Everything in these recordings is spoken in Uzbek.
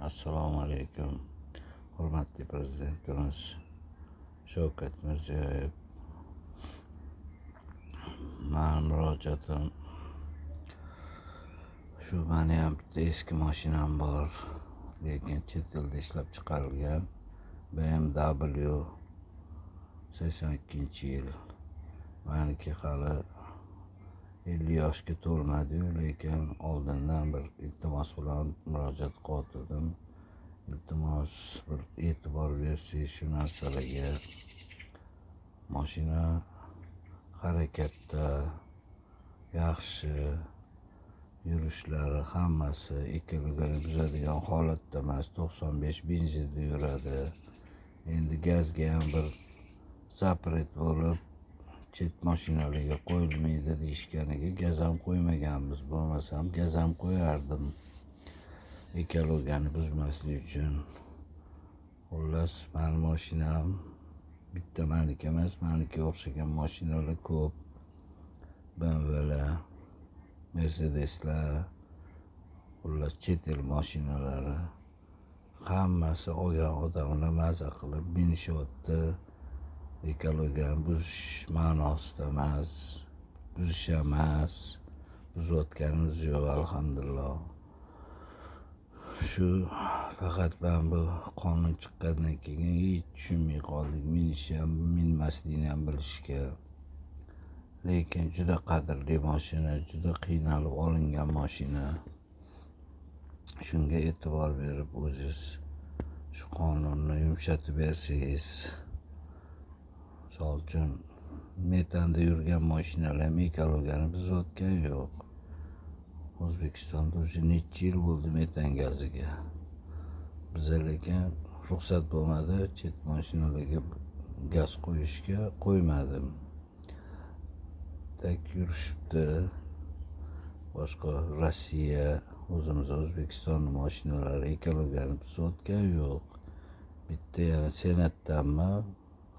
Assalomu alaykum, hurmatli prezidentimiz Shavkat Mirziyoyev. Mani murojaatim shu: mani ham bitta eski mashinam bor, lekin chet elda ishlab chiqarilgan BMW, 82-yil. Maniki hali 50 yoshga to'lmadiyu, lekin oldindan bir iltimos bilan murojaat qilyotgandim. Iltimos, bir e'tibor bersangiz shu narsalarga. Mashina harakatda, yaxshi yurishlari, hammasi ekologiyani buzadigan holatda emas. 95 benzinda yuradi. Endi gazga ham bir запрет bo'lib, chet mashinalarga qo'yilmaydi deyishganiga gaz ham qo'ymaganmiz. Bo'lmasam gaz ham qo'yardim, ekologiyani buzmaslik uchun. Xullas, mani mashinam bitta maniki emas, manikiga o'xshagan mashinalar ko'p: BMWlar, Mercedeslar, xullas, chet el mashinalari. Hammasi olgan odamlar maza qilib minishyapti. Ekologiyani buzish ma'nosida emas, buzish emas, buzayotganimiz yo'q, alhamdulillah. Shu faqat mana bu qonun chiqqandan keyin hech tushunmay qoldik, minishni ham, minmaslikni ham bilishga. Lekin juda qadrli mashina, juda qiynalib olingan mashina. Shunga e'tibor berib, o'zingiz shu qonunni yumshatib bersangiz. Misol uchun, metanda yurgan mashinalar ham ekologiyani buzayotgani yo'q. O'zbekistonda уже necha yil bo'ldi metan gaziga. Biza lekin ruxsat bo'lmadi chet mashinalarga gaz qo'yishga, qo'ymadim. Так yurishibdi. Boshqa Rossiya, o'zimiz O'zbekistonni mashinalari ekologiyani buzayotgani yo'q. Bitta yana senatdanmi,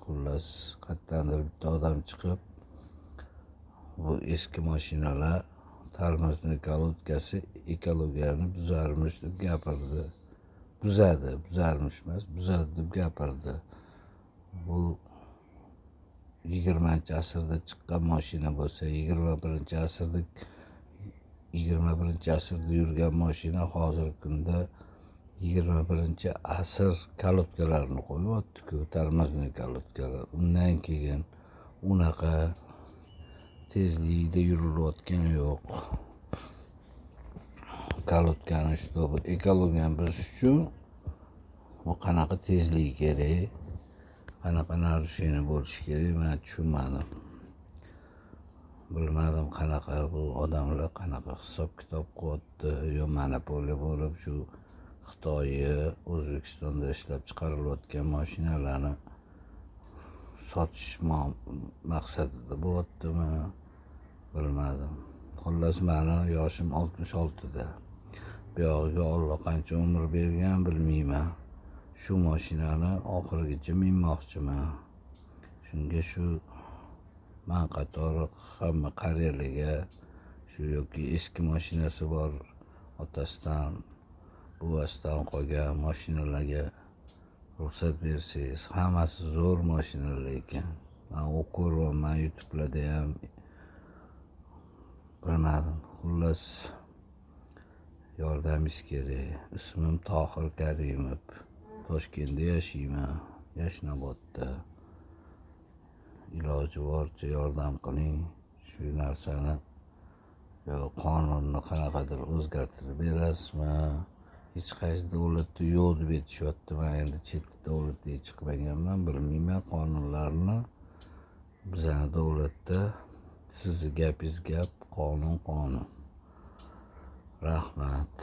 xullas, qayerdandir bitta odam chiqib, bu eski mashinalar тормозной колодка si ekologiyani buzarmish deb gapirdi. Buzadi, buzarmish emas, buzadi deb gapirdi. Bu 20-asrda chiqqan mashina bo'lsa, 21-asrda, 21-asrda yurgan mashina hozirgi kunda 21-asr колодка larini qo'yyaptiku, тормозной колодка lar. Undan keyin unaqa tezlikda yurilayotgani yo'q. Колодка ni, чтобы ekologiyani buzish uchun bu qanaqa tezlik kerak, qanaqa нарушение bo'lishi kerak, man tushunmadim. Bilmadim, qanaqa bu odamlar qanaqa hisob kitob qilyapti yo monopoliya bo'lib, shu Xitoyni O'zbekistonda ishlab chiqarilayotgan mashinalarni sotish maqsadida bo'lyaptimi, bilmadim. Xullas, mani yoshim 66da. Buyog'iga Olloh qancha umr bergan, bilmayman. Shu mashinani oxirigacha minmoqchiman. Shunga shu man qatori hamma qariyalarga shu yoki eski mashinasi bor, otasidan, buvasidan qolgan mashinalarga ruxsat bersangiz. Hammasi zo'r mashinalar lekin. Man ko'ryapman YouTubelarda ham. Bilmadim, xullas, yordamingiz kerak. Ismim Tohir Karimov, Toshkentda yashayman, Yashnobodda. Iloji boricha yordam qiling shu narsani. Yo qonunni qanaqadir o'zgartirib berasizmi? Hech qaysi davlatda yo'q deb aytishyapti. Man endi chet davlatga chiqmaganman, bilmayman qonunlarni. Bizani davlatda sizni gapingiz gap, qonun qonun. Rahmat.